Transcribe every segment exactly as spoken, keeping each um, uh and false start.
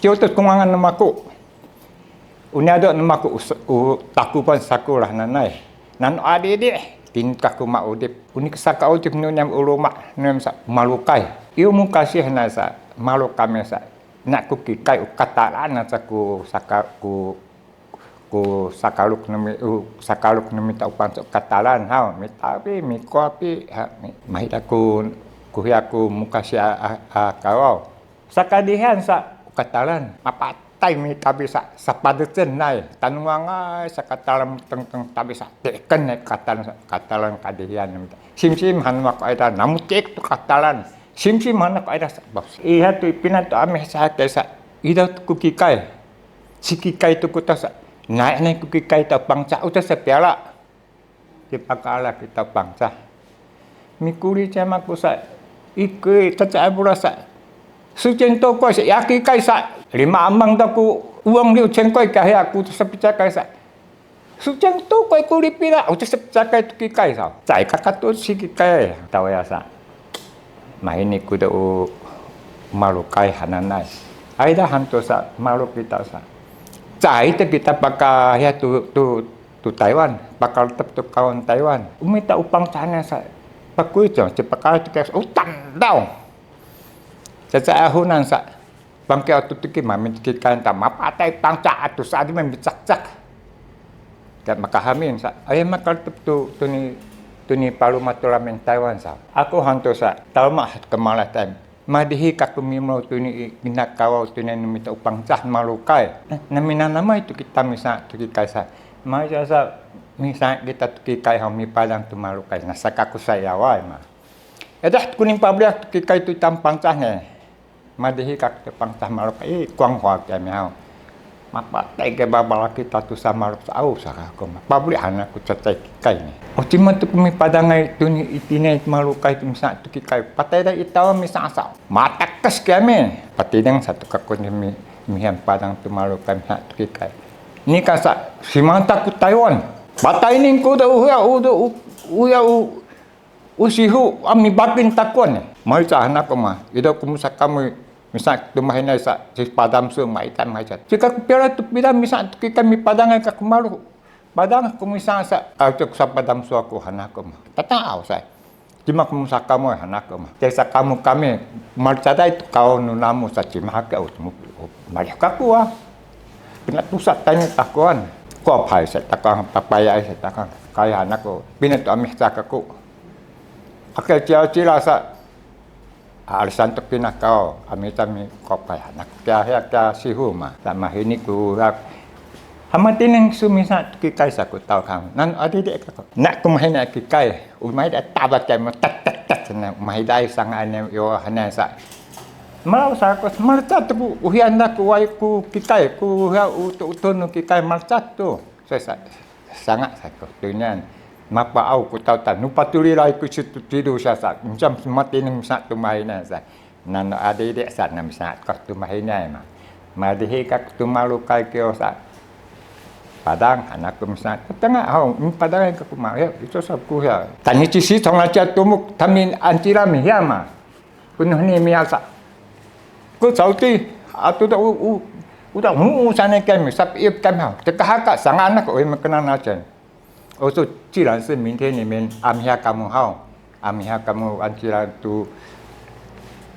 Ciw tu tungangan namaku. Unyado namaku us-, u takupan sakulah nanay. Nano adidi, tinit kaku maudip. Unik saka udip nu nyam uluma, nu nyam sa malukay. Iyu mukasih na sa maluk kami sa. Naku kikay u katalan sa ku saka, ku, ku sakaluk nami, u sakaluk nami ta upan sa katalan, haw, mitapi, mikopi, ha, mi, mahita ku, kuhiya ku mukasih a, a, a kawaw. Sakadihian sa katalan, mapatay mitabi sa, sapadecen nay, tanungangay sa katalan tengteng tabi sa, teken nay katalan sa, katalan kadihian mita. Simsim han mako ayda, namutik tu katalan. Simsim han mako ayda sa, bos. Iya tu pina tu ameh sa kesa, ida tu ku kikay. Si kikay tu kuta sa, nay nay ku kikay ta pangca, uta sa piala. Kipakaala kita pangca. Mikuli cama ku sa, iki caca abula sa. Sucen to koy sa, yaki kay sa. Lima amang ta ku uang liu cengkoy kahya ku sapicakay sa. Sucen to koy ku lipila, uca sapicakay tu kikay sa. Cay kakatu si kikay, tawaya sa. Mahini ku da u malukay hananay. Ayda han tu sa maluk kita sa. Cay te kita pakaya tu, tu, tu Taiwan, pakaletep tu kawan Taiwan. Umita upang cahanan sa pakuy tu, ci pakala tu kaya sa, utang daw. Caca ahunan sa, pangke atu tiki mamin tiki kain ta mapatay pangca atu sa adi mambicakcak. Kat makahamin sa, ay makaletep tu, tuni, tuni palu matulamin Taiwan sa. Aku han tu sa, talma hat kemala time. Madihi kaku mimulaw tuni i, ina kawaw tuni nu mita u pangcah malukay. Na, naminanamay tu kita misa tu kikay sa. Masa sa misa kita tu kikay haw mipadang tu malukay. Na sakaku sa iyaway ma. Edah kuning pabliak tu kikay tu tam pangcah ne. Madihi kaku tu pangcah malukay. I kuang huwag kami haw. Mapatay ke babalaki tatu sa maluk sa au saka ko ma. Pabli anak ku cacay kikay ni. O cima tu kami padangay tu ni itine malukay tu misa tu kikay. Patay da itawa misa asa. Matakes kami. Patidang satu kaku ni mi, mihan padang tu malukay misa tu kikay. Ni kasa simanta ku Taiwan. Patay ning ku da uya u da u, uya u Usihu, a mibakin takon. Maica anak ko ma, ida kumusa kamu, misa tumahinay sa, si padam su, maitan maica. Sika ku piala tu pida misa tu kikay mipadangay kaku malu. Padang kumisa sa, a tu sa padam su aku anak ko ma. Tatang aw sa. Cima kumusa kamu anak ko ma. Cai sa kamu kami, malcaday tu kaw nu namu sa cima hake au tumu. Malih kaku a. Pina tusa tanya takuan. Kopay sa takang, papaya sa takang. Kaya anak ko. Pina tu amih sa kaku. Ake cila-cila sa, alisan tu pinakaw, amita mi kopay anak. Kaya hiya kaya sihu ma, sa mahini ku rak. Hama tining sumisa tu kikay sa ku taw kang. Nan adidi kako. Nak ku mahini kikay, umay da tabak kay mo, tek, tek, tek, na umay da ay sanga ane yo hanan sa. Malaw sa ko, malcat tu ku, uhian da ku way ku kikay, ku uhian utu, utu nu kikay malcat tu. Sa, sa, sanga sa ko, tunian. Mapaaw ku taw ta, nu patulilay ku situ tidu sa sa, macam matining sa tu mahinan sa. Nano adidi sa, na misa ko tu mahinay ma. Madihi ka tu malukay kiyo sa. Padang, anak ku misa, tengah, haw, padang ka ku ma, ya, itu sa ku ya. Tani ci si cong aja tumuk, tamin ancila mi, ya ma. Penuh ni mi asa. Ku sauti, atu da u, u, udah mu, u sana kami, sap ip kami, haw. Tekahaka, sang anak, oi, makenan aja. Oso, 既然是明天你们 amhiya kamu haw, amhiya kamu ancila tu,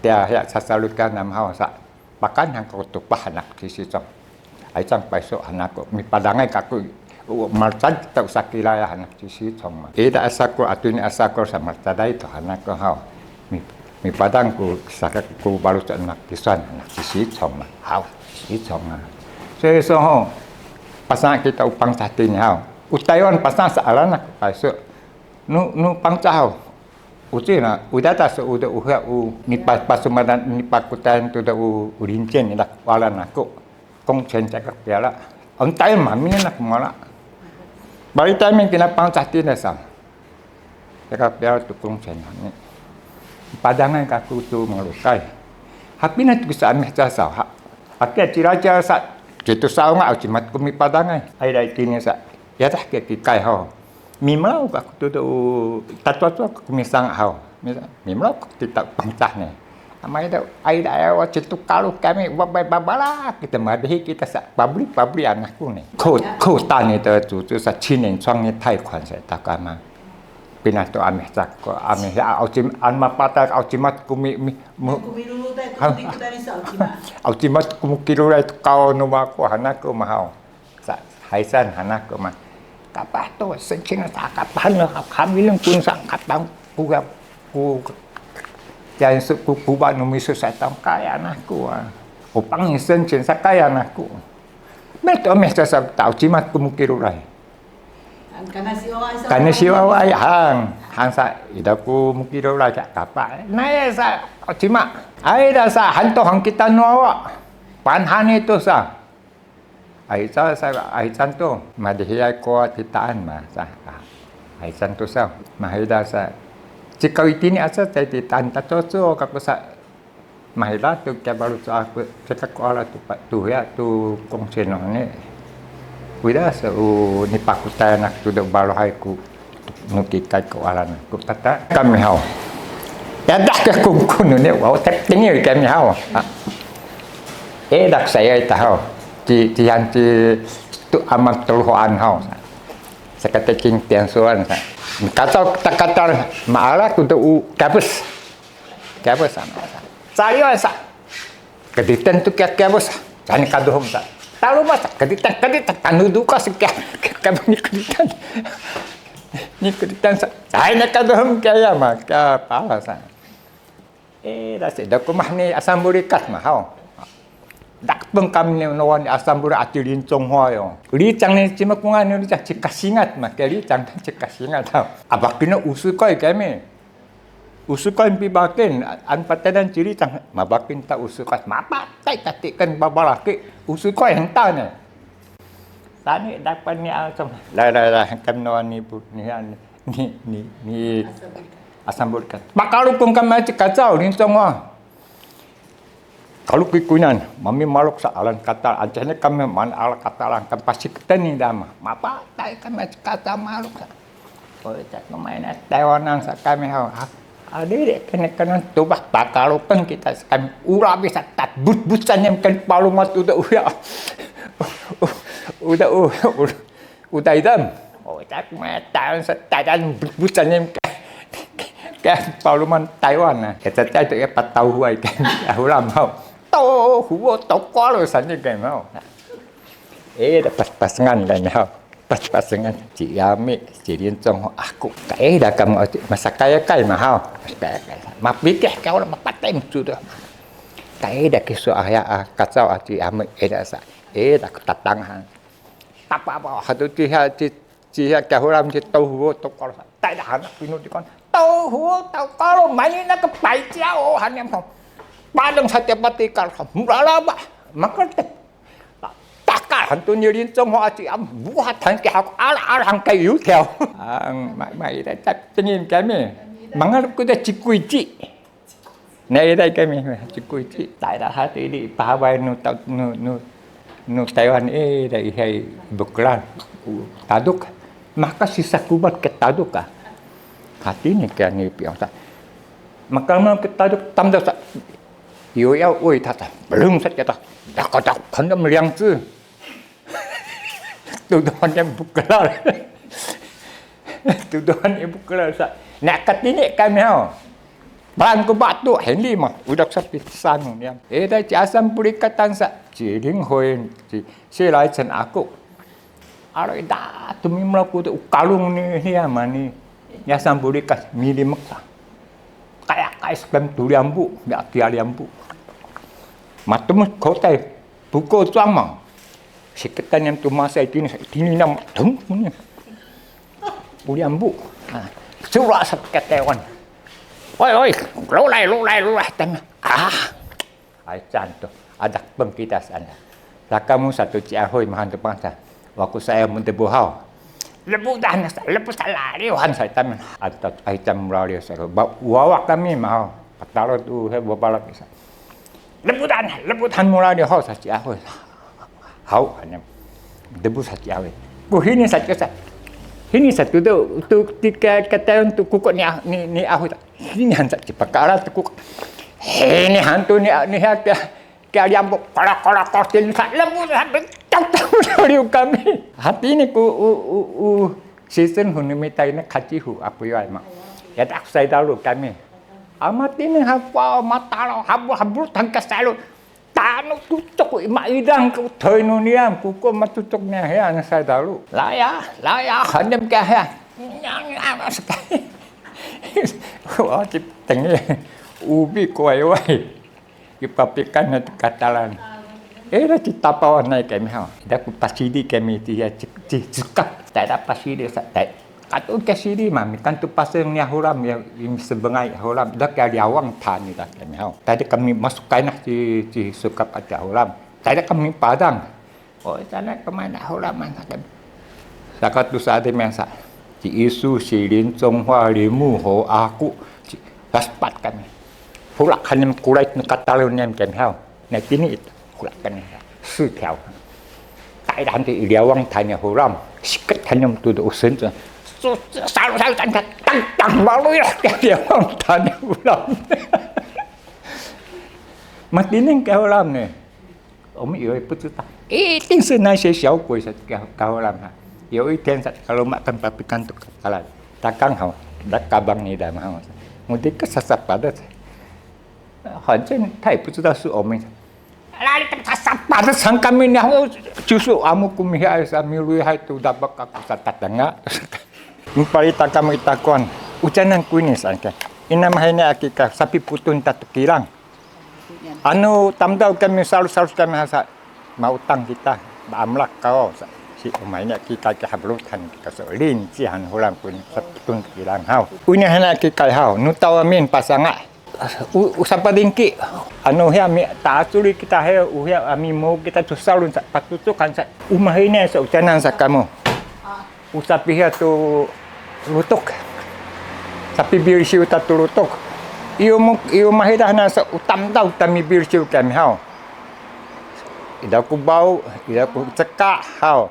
tia ya sasalukan nam haw sa, pakan hang ko tupah anak ci si cong. Ay cang paiso anak ko, mipadangay kaku, u, malcan tau sakilaya anak ci si cong ma. Ida asako, atuni asako sa malcaday to anak ko haw. Mi, mipadang ku saka ku balu sa anak tisan, anak ci si cong ma. Haw, ci si cong ma. So, so ho, pasang kita upang satin haw. U Taiwan pasang sa alanak paiso. Nu, nu pangcahaw. Uci na, uda ta sa uda uha u, ni pa, pasumadan, ni pakutayan tu da u, u lincin, ina wala naku. Kong cen cakak piala. Ang tayo mami na kumala. Bali tayo min kina pangcah tina sa. Cakak piala tu kong cen mami. Padangay kaku tu malukay. Hapi na tu sa ameh casa ha. Aki acira casa. Citu sa nga au cimat kumi padangay. Ay dai kini sa. Yadah ke kikay haw. Mimelaw ka kutu tu tatuatua ka kumisang haw. Misa-, mimelaw ka kita pangcah ne. Amay da, ay da, ay, wa, ci tukalu kami, babay, babala, kita madihi kita sa, pabli, pabli anak ku ni. Ko, ko tani to cucu sa, 青年创业贷款 sa, takama. Pina to amih cako, amih ya, au cim, an mapata, au cimat kumi, mi, mu, Kumi lulu tay, ha? Kumi kutani sa, au cimat. Au cimat kumi kilulay to kao no mako, hana ko mahau. Sa, haisan hana ko ma. Kapah to, sencing sa, kapah no, kami leng kun sa, kapah ku, ku, jangan se, ku, kuba no misu sa tang kaya anak ku, ah. Upang ni sencing sa kaya anak ku. Meto meh sa, sa, tau cimat kumi kilulay. Kana siwawa, kana siwawa, hang, hang sa, ida ku mukiro la sa kapa. Naya sa, cima, ay da sa, hanto hang kita no awa. Panhani to sa. Ay sa, sa, ay santo, madihiyay ko titaan ma sa. Ay santo sa, mahida sa. Cikaw itini asa, tay titaan tatoco, kako sa. Mahila tu kiya balu tu aku, cekak ko ala tu pa, tu ya, tu kongsi no ni. Wida sa u ni pakutay anak tu do balu hay ku, nu kikay ko ala na ku tata kami haw. Yadah ke kungkun ni, wow, tek tinggi kami haw. Ah. Eh, dak saya ita haw. Ci, ci yan ci tu amat teluhan haw. Sakateking tiansuan sa. Kacau tak kacau maala tu do u kabus. Kabus sama sa. Saliwan sa. Keditan tu kiya kabus sa. Jani kaduhum sa. Talu masa keditan, keditan, tanuduka si kiya kabus ni keditan. Ni keditan sa. Ay, na kaduhum kiya ma, kiya pala sa. Eh, da si, da kumah ni asam burikat ma haw. Dak peng kami ni nawan asam burikat ci lincong ho yo. Licang ni cima kungan ni licang cikasingat ma, kiya licang cikasingat haw. Abakina usukoy kami. Usukan pibakin, an patenan ciri tang, mabakin ta usukan, mapatay tatikan babalaki, usukan hentane. Tani dapan ni asam, la, la, la, kan no ni bu, ni, ni, ni, ni, asam burikat. Makalukun kan maci kacau, lintong wa. Kalu kikunan, mami maluk sa alan katal, ancahnya kami man ala katalan, kan pasti keteni dama. Mapatay kami kata maluk sa. Oh, cak main Taiwanan sa kami haw. Adiri kene kene tubah pakalukan kita sa kami ura bisa tat but busan yang kan palu mat udah uya. Udah udah. Udah idam. Oh, tak matan satadan busannya ke, ke paluman Taiwan na. Kita cai tu ya patau huai kan. Aku lamau. Tau huo tau kolo sanya kan mau. Eh, dah pas-pasengan kan mau. Pas-pasengan. Ci Yami, ci Lincong, aku. Kae dah kamu masa kaya kai mahal. Masa kaya kai. Mapikir kau lah mapaten sudah. Kae dah kisu aya kacau aci Yami. Eh, dah sa. Eh, dah ketatangan. Tapa apa hatu ciha ci ciha kahulam ci tau huo tokol sa. Tai dah anak pinu dikon. Tau huo tokol mani na ke pai ciao hanya mau. Padang saja pati kal sa. Mulala ba. Maka te. Takal hantu ni Lincong ho aci am buat han ke hak ala ala hang kayu teo. Ang mai mai da tak tengin kami. Mangal ku da cikui ci. Na ira kami, cikui ci, taira hati di pahawai nu ta-, nu, nu, nu Taiwan ira ihai bukelan, u, taduk, maka sisa kubat ke taduk ka. Hati ni kani piang sa. Maka mau ke taduk tamda sa. Yo ya, oi, tata, belum sa kita. Dak, dak, kandam liang ci. Tuduhan yang bukelal. Tuduhan yang bukelal sa. Nak katini kami haw. Bangku batu, Henry mah, udah sapi sanu niya. Eh, dah ci asam purikatan sa. Ci Ling Hoy, ci, ci lai cen aku. Alo ida, tumi melaku tu kalung ni, ni ama ni. Ni asam purikat, mili Mekah. Kaya kais pem tuliambu, ya tialiambu. Matumus kotai, Buko cuang mang. Siketan yang tu masa itini, itini nam tung ni. Ulian bu. Ha. Sura sa ketewan. Oi, oi, lulay, lulay, lulay, tama. Ah. Ay, santo. Ada pengkita sana. Lakamu satu ci ahoy mahan tu pangsa. Waku saya mun debu haw. Lebu dan sa, lebu sa laliw han sa itam. Antat ay itam laliw sa. Ba, wawa kami mahaw. Patalo tu he babalak sa. Lebutan, lebutan mula di haw sa ci ahoy. Haw hanya. Debu sa ci ahoy. Ku hini sa ci sa. Hini sa tu tu tu tika katayon tu kuko ni ah, ni, ni ahoy. Hini han sa ci pakala tu kuko. Hini hantu ni, ni ha, kia, kia liambo, kolak, kolak, kolak, tini sa, lembu, sa, tuk, tuk, tuk, liu kami. Hatini ku, u, u, u, season hu ni mita ini kaci hu, aku yo, emang. Ya, tak saya tahu kami. Amat ini hapa, matalo, habu, habu, tangkas talu. Tanu tutuk, ima idang ku toy nu niam, kuku matutuk niam, ya, anak saya tahu. Laya, laya, handem kia, ya. Nyang, nyang, sekali. Wah, cip, tengil. Ubi kuai, wai. Ipapikan na katalan. Eh, dah cita pawan naik kami, ha. Dah ku pasidi kami ti ya cik, cik, cekap. Tak ada pasidi sa, tak. Katu kasidi mami, kan tu pasang ni hulam ya, ini sebengai hulam. Dah kaya liawang tani dah kami, ha. Tadi kami masuk kainah ci, ci sukap aja hulam. Tadi kami padang. Oh, sana kemana hulaman sa kami. Saka tu sa adi mensa. Ci Isu, si Lincong, Hua, Limu, Ho, aku, ci, raspat kami. Hulak hanem kulait nu katalun nem kami hau. Na kini itu, hulak kami. Su tiaw. Tai dan ti iliawang tanya hulam. Siket hanem tu do usen tu. Su, su, salu, salu, tang, tang, tang, tang, malu ya, iliawang tanya hulam. Matining ke hulam ne. 我们以为不知道，一定是那些小鬼才搞，搞乱哈。有一天，kalau makan papikan tu kapalan, takang hau, dak kabang ni dah mau. Mudik ke sasapadat. 反正他也不知道是我们。Lali tak sasapadat sang kami ni, oh, justru amu kumi hai sa milu hai tu dabak aku sa tatanga. Mupalita kami takuan, ucanan kuini sangke. Ina mahene aki ka sapi putun tatukilang. Anu tamdaw kami salus-salus kami hasa mautang kita, maamlak kao sa. Si umay niya kikay ki hablutan kita so lincihan hulang kuini saputun kilang haw. Uini hana kikay haw, nu tawamin pasanga. U, u sapadingki, anu hiya mi taaculi kita he, uhiya ami mo kita tu salun sa, patutukan sa, umahine sa ucanan sa kamo. Usapihiya tu lutuk. Sapibilsiw ta tu lutuk. Iyu mu, iyu mahidahna sa utamdaw tamibilsiw kami haw. Ida ku baw, ida ku ceka haw.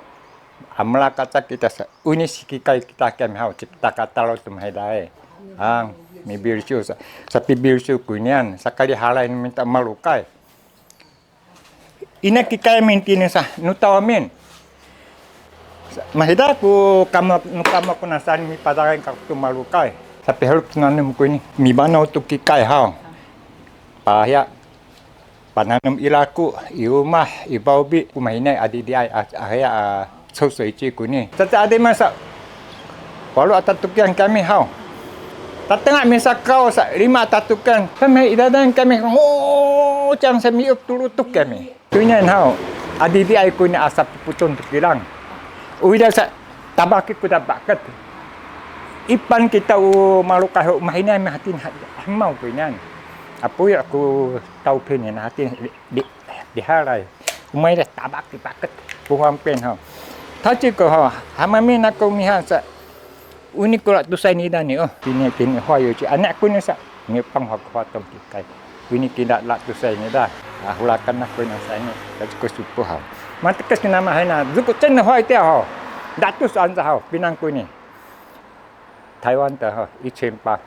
Amla kaca kita sa, uni sikikay kita kami haw, cipta katalo tu mahidae. Ang, mibilsiw sa, sapibilsiw kunian, sakali halay minta malukay. Ina kikay amin tini sa, nu taw amin. Mahida ku kama, nu kama ku nasan mipadangay kaku tu malukay. Sapihalup tu nanum ku ini, mibanaw tu kikay haw. Pahiya, pananum i laku, i umah, i bawbi, ku mahinay a didiay, a, a, hiya, a, 抽水机 kuni. Caca adi masa, walu a tatukian kami haw. Tatenga misakaw sa lima a tatukian. Kami idadang kami, ngo, cang sa miuk tu lutuk kami. Tuinan haw, a didiay kuni a saputun tu kilang. Uida sa tabaki kuda baket. Ipan kita u malukay haw, mahinay mahatin ha-, hamaw kuinan. Apuy aku taw pinin hatin di, di halay. Umay da tabak di paket. Puhuang pen haw. Taci ko haw. Hamamin aku mihan sa. Uni kula tusay nida ni, oh. Tini, tini huwa yo ci. Anak ku ni sa. Ni pang haw kuwa tong kikay. Uni kida la tusay nida. Ah, hulakan aku ni sa ni. Taci ko supu haw. Matekes ni nama hayna. Zuku cen huwa iti haw. Datus anza haw. Pinang ku ni. Taiwan ta ha, 一千八.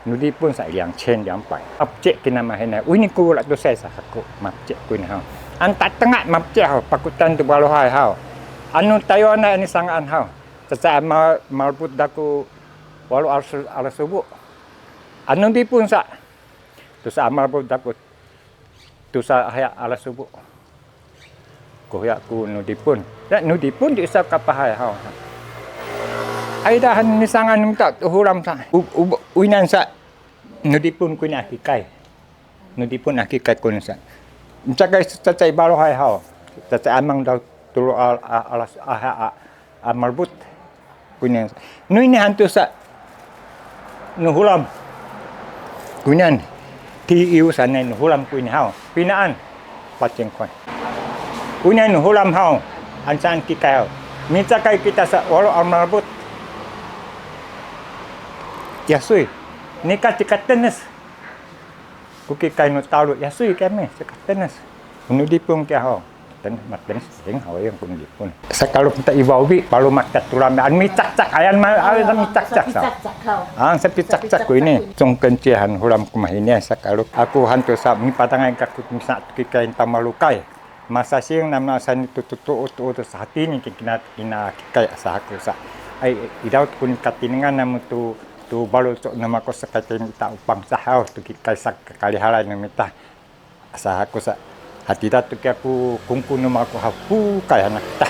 Nu Dipun sa 两千两百. Mapcek kina mahina. Uini ku la tusay sa haku. Mapcek ku ini ha. Anta tengah mapcek ha. Pakutan tu baluhay ha. Anu Taiwan na ini sangaan ha. Caca ma-, malbut daku walu ala subu. Anu Dipun sa. Tu sa malbut daku. Tu sa haya ala subu. Kuya ku Nu Dipun. Ya, Nu Dipun di isa kapahay haw. Ay dahan misangan minta tuhulam sa. U, u, uinan sa. Nu Dipun kuina akikay. Nu Dipun akikay kuina sa. Minsakay cacay baluhay haw. Cacay amang daw tulu al, a, alas, aha, a, a, malbut. Kunin. Nu ini hantu sa. Nu Hulam. Kunin. Ti iyu sanay Nu Hulam kunin haw. Pinaan. Pacingkon. Kunin Nu Hulam haw. Ansaan kikay haw. Minsakay kita sa walu a malbut. Yasuy. Nika cikatenes. Ku kikay nu talu. Yasuy kami cikatenes. Nu Dipun kiya haw. Ten, maten sing hawayang kun lipun. Sakalup ta iwawi, palu makat tulam, an micakcak, ayan ma, ayan micakcak sa. Ang sapicakcak ko ini, cungken cihan hulam kumahini, sakalup. Aku hantu sa, mipatangan kaku misa kikain tamalukay. Masasing nama sani tututu utu utu sahati ni kikina kina kikai asa aku sa. Ay, idaw tu kun katinengan namu tu, tu balu cok nama ko sakatin ita upang sahaw tu kikai sak kalihalay namita. Asa aku sa, hatida tu ki aku kungku numa aku hapu kay anak ta.